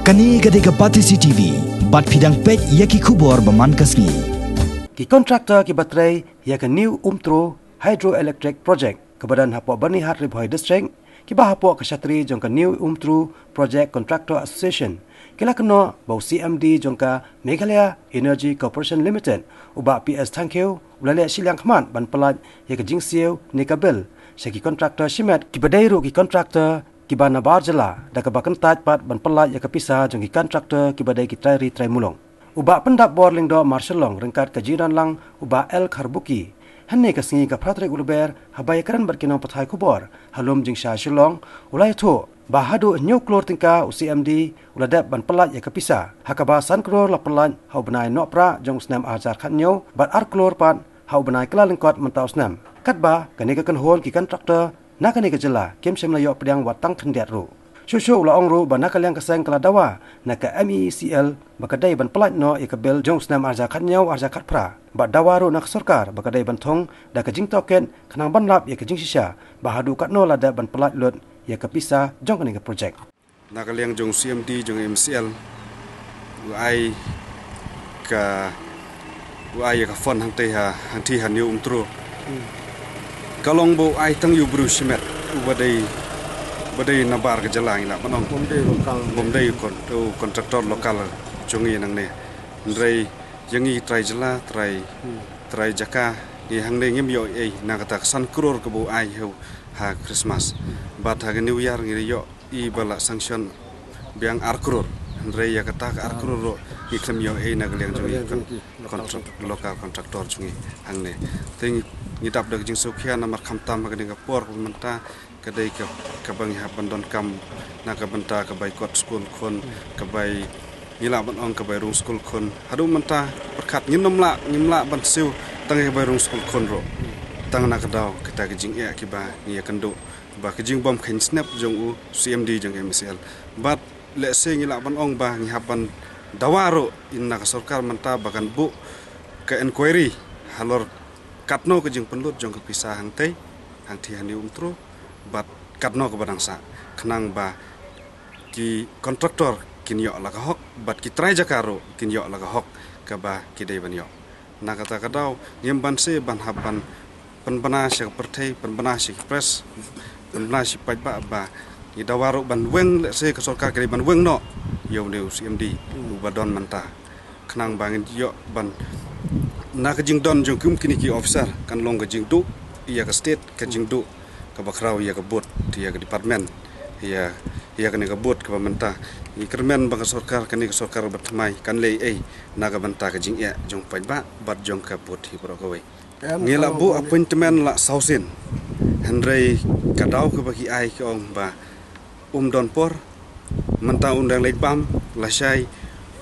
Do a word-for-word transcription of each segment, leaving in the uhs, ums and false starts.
Kane ka dei ka Batesi T V, bad phi dang peit ïa ki khubor ba man ka sngi. Ki contractor kiba trei ïa ka New Umtru Hydroelectric Project kaba don hapoh Byrnihat, Ri Bhoi District, kiba hapoh ka shatri jong ka New Umtru Project Contractor Association, ki la kynnoh ba u C M D jong ka Meghalaya Energy Corporation Limited, u Bah P S Thangkhiew, u la leh shiliang khmat ban pyllait ïa ka jingsiew ne ka bill sha ki contractor shimet kiba dei ruh ki contractor kiba nabar jylla, da kaba kyntait pat ban pyllait ïa ka pisa jong ki contractor kiba dei ki trai ri trai muluk. U Bah Pyndapbor Lyngdoh mar Shillong ryngkat ka jingdonlang u Bah L Kharbuki, hynne ka sngi ka phra tarik u Lber, haba ïakren bad ki nongpathai khubor ha lum jingshai Shillong, u la ïathuh ba haduh hynñiew klur tyngka u C M D u la dep ban pyllait ïa ka pisa, ha kaba san klur la pyllait ha u bnai Nohprah jong u snem ar hajar khathynñiew, bad ar klur pat ha u bnai Kyllalyngkot mynta u snem. Katba kane ka kynhun ki contractor na kane ka jylla kim shym la ïoh pdiang wat tang khyndiat ruh. Shuh shuh u la ong ruh ba na ka liang ka seng ka la dawa na ka M E E C L ba ka dei ban pyllait noh ïa ka bill jong u snem ar hajar khathynñiew ar hajar khatphra, bad dawa ruh na ka sorkar ba ka dei ban thung da ka jingtohkit khnang ban lap ïa ka jingshisha ba haduh katno la dep ban pyllait lut ïa ka pisa jong kane ka project. Na ka liang jong C M D jong M C L, u ai ka, u ai ïa ka fund hangtei ha, hangtei ha New Umtru. Ka long ba u ai tang ïa u briew shimet, u ba dei, ba dei nabar ka jylla ngi lah ban ong. Bym dei local. Bym dei kon-, u contractor local jong ngi nangne. Hynrei ïa ngi trai jylla, trai, trai jaka, ngi hangne ngim ïoh ei na kata ka san klur kaba u ai ha u ha Christmas. Bad ha ka New Year ngi ïoh i ba la sanction biang ar klur. Hynrei ïa kata ka ar klur ruh ngi khlem ïoh ei na ka liang jong ngi kon-, contract, local contractor jong ngi hangne. Te ngi, ngi dap da ka jingsngewkhia namar khamtam ha kane ka por kaba mynta ka dei ka, kaba ngi hap ban donkam na ka bynta ka bai kot skul khun, ka bai, ngi lah ban ong ka bai rung skul khun. Haduh mynta pyrkhat ngin ym lah, ngim lah ban siew tang ïa ka bai rung skul khun ruh. Tang na ka daw kita ki jingeh kiba ngi ïakynduh ba ka jingbym kheiñ snep jong u C M D jong M C L. Bad lehse ngi lah ban ong ba ngi hap ban dawa ruh na ka sorkar mynta ba kan buh ka inquiry halor katno ka jingpynlut jong ka pisa hangtei, hangtei ha New Umtru, bad katno kaba dang sah, khnang ba ki contractor kin ïoh la ka hok, bad ki trai jaka ruh kin ïoh la ka hok kaba ki dei ban ïoh. Na kata ka daw ngim banse ban hap ban pynbna sha ka pyrthei, pynbna sha ki press, pynbna sha ki paidbah ba ngi dawa ruh ban weng, lehse ka sorkar ka dei ban weng noh ïa une u C M D uba don mynta, khnang ba ngin ïoh ban, na ka jingdon jong kum kine ki officer kan long ka jingduh ïa ka state, ka jingduh kaba khraw ïa ka board, ïa ka department, ïa, ïa kane ka board kaba mynta. Ngi kyrmen ba ka sorkar, kane ka sorkar ba thymmai kan leh ei na ka bynta ka jingeh jong paidbah bad jong ka board hi baroh kawei. Ngi la buh appointment la saw sien, hynrei ka daw kaba ki ai ki ong ba um don por, mynta un dang leit bam, lashai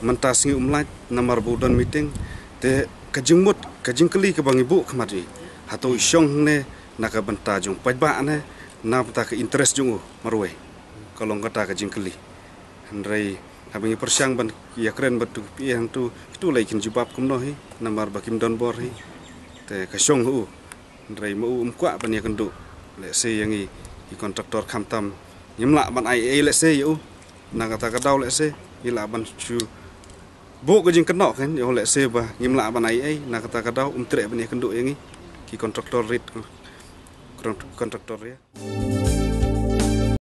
mynta sngi um lait namar ba u don meeting. Te ka jingmut, ka jingkylli kaba ngi buh khmat ïa i, hato i shong hangne na ka bynta jong paidbah ne na bynta ka interest jong u marwei? Ka long kata ka jingkylli. Hynrei haba ngi pyrshang ban ïakren bad tu ki P A hangtu, kitu lei kin jubab kumno hi, namar ba kim don bor hi. Te ka shong ha u. Hynrei ma u um kwah ban ïakynduh. Lehse ïa ngi ki contractor khamtam ngim lah ban ai ei lehse ïa u. Na kata ka daw lehse ngi lah ban shu buh ka jingkynnoh kan ïa u, lehse ba ngim lah ban ai ei. Na kata ka daw um treh ban ïakynduh ïa ngi ki contractor rit, contractor ria.